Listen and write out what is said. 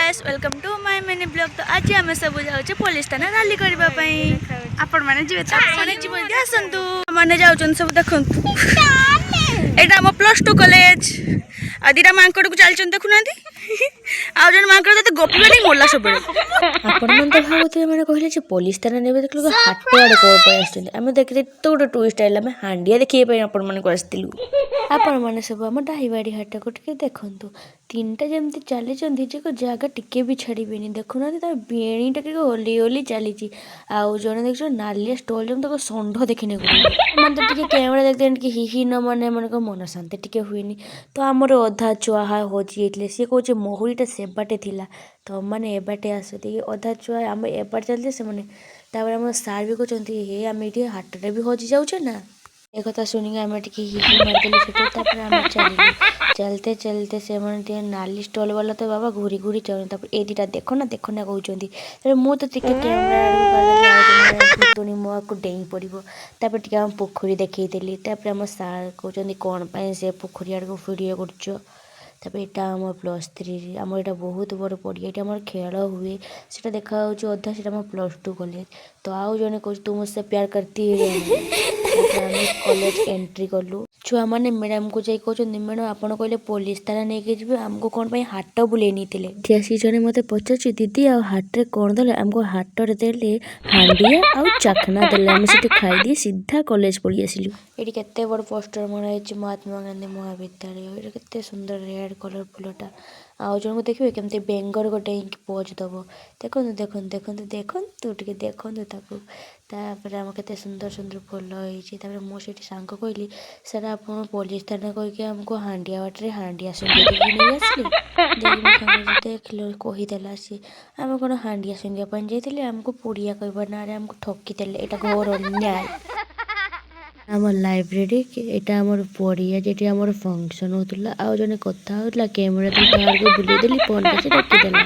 Guys, welcome to my mini vlog. ତ ଆଜି ଆମେ ସବୁ ଯାଉଛେ ପୋଲିସ ଥାନା ରାଲି କରିବା ପାଇଁ। ଆପଣମାନେ ଯିବେ ତ? ଆପଣମାନେ ଯିବେ ଯଦି ଆସନ୍ତୁ। ମାନେ ଯାଉଛନ୍ତି ସବୁ, ଦେଖନ୍ତୁ, ଏଇଟା ଆମ ପ୍ଲସ୍ 2 କଲେଜ। ଆଉ ଦିଟା ମାଙ୍କଡ଼କୁ ଚାଲିଛନ୍ତି, ଦେଖୁନାହାନ୍ତି? ଆଉ ଜଣେ ମାଙ୍କଡ଼ ତ ଗପିବେନି, ମୋଲା ସବୁବେଳେ। ଆପଣମାନେ ତ ଭାବୁଥିବେ, ମାନେ କହିଲେ ଯେ ପୋଲିସ ଥାନା ନେବେ, ଦେଖିଲେ ହାଟ ଆଡ଼େ କ'ଣ ପାଇଁ ଆସିଛନ୍ତି? ଆମେ ଦେଖିଲେ ତ ଗୋଟେ ଟୁରିଷ୍ଟ ଆଇଲା। ଆମେ ହାଣ୍ଡିଆ ଦେଖିବା ପାଇଁ ଆପଣମାନଙ୍କୁ ଆସିଥିଲୁ। ଆପଣମାନେ ସବୁ ଆମ ଡାହିବାଡ଼ି ହାଟକୁ ଟିକେ ଦେଖନ୍ତୁ। ତିନିଟା ଯେମିତି ଚାଲିଛନ୍ତି ଯେ ଜାଗା ଟିକେ ବି ଛାଡ଼ିବେନି। ଦେଖୁନାହାନ୍ତି, ତା ବେଣୀଟା ଟିକେ ହଲି ହଲି ଚାଲିଛି। ଆଉ ଜଣେ ଦେଖୁଛ, ନାଲିଆ ଷ୍ଟଲ୍, ଯେମିତି ତାକୁ ଷଣ୍ଢ ଦେଖିନେ। ଏମାନେ ତ ଟିକେ କ୍ୟାମେରା ଦେଖିଦେଲେ ଟିକେ ହି ହି ନ ମାନେ ଏମାନଙ୍କ ମନ ଶାନ୍ତି ଟିକେ ହୁଏନି। ତ ଆମର ଅଧା ଛୁଆ ହଜି ଯାଇଥିଲେ। ସିଏ କହୁଛି ମହୁରୀଟା ସେବାଟେ ଥିଲା, ତମମାନେ ଏବାଟେ ଆସ। ଟିକେ ଅଧା ଛୁଆ ଆମେ ଏବାଟେ ଚାଲିଥିଲେ ସେମାନେ। ତାପରେ ଆମ ସାର୍ ବି କହୁଛନ୍ତି, ହେ ଆମେ ଏଇଠି ହାଟରେ ବି ହଜି ଯାଉଛେ ନା। ଏ କଥା ଶୁଣିକି ଆମେ ଟିକେ ହି ହି ମାରିଦେଲୁ ସେଠି। ତାପରେ ଆମେ ଚାଲିଲୁ। चलते चलते ସେମାନେ ଟିକେ ନାଲି ଷ୍ଟଲ୍ ବାଲା ତ ବାବା ଘୁରି ଘୁରି ଚାଲନ୍ତି। ତାପରେ ଏ ଦୁଇଟା ଦେଖ ନା, ଦେଖ ନା କହୁଛନ୍ତି। ତାପରେ ମୁଁ ତ ଟିକେ କ୍ୟାମେରା ଆଡ଼କୁ କରିଦେଲି, ଆଉ ଜଣେ ଭୂତୁଣୀ ମୋ ଆଗକୁ ଡେଇଁ ପଡ଼ିବ। ତାପରେ ଟିକେ ଆମ ପୋଖରୀ ଦେଖେଇଦେଲି। ତାପରେ ଆମ ସାର୍ କହୁଛନ୍ତି, କ'ଣ ପାଇଁ ସେ ପୋଖରୀ ଆଡ଼କୁ ଭିଡ଼ିଓ କରୁଛ? ତାପରେ ଏଇଟା ଆମ ପ୍ଲସ୍ 3, ଆମର ଏଇଟା ବହୁତ ବଡ଼ ପଡ଼ିଆ। ଏଇଠି ଆମର ଖେଳ ହୁଏ। ସେଇଟା ଦେଖାଯାଉଛି ଅଧା, ସେଇଟା ଆମ ପ୍ଲସ୍ 2 କଲେଜ। ତ ଆଉ ଜଣେ କହୁଛି, तू मुझसे प्यार करती है? ତାପରେ ଆମେ କଲେଜ ଏଣ୍ଟ୍ରି କଲୁ। ଛୁଆମାନେ ମ୍ୟାଡ଼ାମକୁ ଯାଇ କହୁଛନ୍ତି, ମ୍ୟାଡ଼ାମ, ଆପଣ କହିଲେ ପୋଲିସ ଥାନା ନେଇକି ଯିବେ, ଆମକୁ କ'ଣ ପାଇଁ ହାଟ ବୁଲେଇ ନେଇଥିଲେ? ଏଠି ଆସିକି ଜଣେ ମୋତେ ପଚାରୁଛି, ଦିଦି, ଆଉ ହାଟରେ କ'ଣ ଦେଲେ? ଆମକୁ ହାଟରେ ଦେଲେ ହାଣ୍ଡିଆ ଆଉ ଚାଖନା ଦେଲେ। ଆମେ ସେଠି ଖାଇଦେଇ ସିଧା କଲେଜ ପଳେଇ ଆସିଲୁ। ଏଇଠି କେତେ ବଡ଼ ପୋଷ୍ଟର ମରା ହେଇଛି, ମହାତ୍ମା ଗାନ୍ଧୀ ମହାବିଦ୍ୟାଳୟ। ଏଇଟା କେତେ ସୁନ୍ଦର ରେଡ୍ କଲର୍ ଫୁଲଟା। ଆଉ ଜଣକୁ ଦେଖିବେ, କେମିତି ବେଙ୍ଗର ଗୋଟେ ହେଇକି ପୋଜ୍ ଦେବ। ଦେଖନ୍ତୁ, ଦେଖନ୍ତୁ, ଦେଖନ୍ତୁ, ଦେଖନ୍ତୁ, ଟିକେ ଦେଖନ୍ତୁ ତାକୁ। ତାପରେ ଆମ କେତେ ସୁନ୍ଦର ସୁନ୍ଦର ଫୁଲ ହେଇଛି। ତାପରେ ମୁଁ ସେଇଠି ସାଙ୍ଗ କହିଲି, ସାର୍, ଆପଣ ପୋଲିସ ଥାନା କହିକି ଆମକୁ ହାଣ୍ଡିଆ ବାଟରେ ହାଣ୍ଡିଆ ଶୁଙ୍ଘେଇ ଦେଇକି ନେଇ ଆସିଲେ। ଦେଖି ମୋ ସାଙ୍ଗ ଦେଖିଲ, କହିଦେଲା ସିଏ, ଆମେ କ'ଣ ହାଣ୍ଡିଆ ଶୁଙ୍ଘିବା ପାଇଁ ଯାଇଥିଲେ? ଆମକୁ ପୁଡ଼ିଆ କହିବା ନାଁରେ ଆମକୁ ଠକିଦେଲେ। ଏଇଟା ଘୋର ଅନ୍ୟାୟ। ଆମ ଲାଇବ୍ରେରୀ, ଏଇଟା ଆମର ପଡ଼ିଆ, ଯେଠି ଆମର ଫଙ୍କସନ୍ ହେଉଥିଲା। ଆଉ ଜଣେ କଥା ହେଉଥିଲା, କ୍ୟାମେରା ତା ଆଡ଼କୁ ବୁଲେଇଦେଲି, ଫୋନ୍ଟା ସେ ରଖିଦେଲା।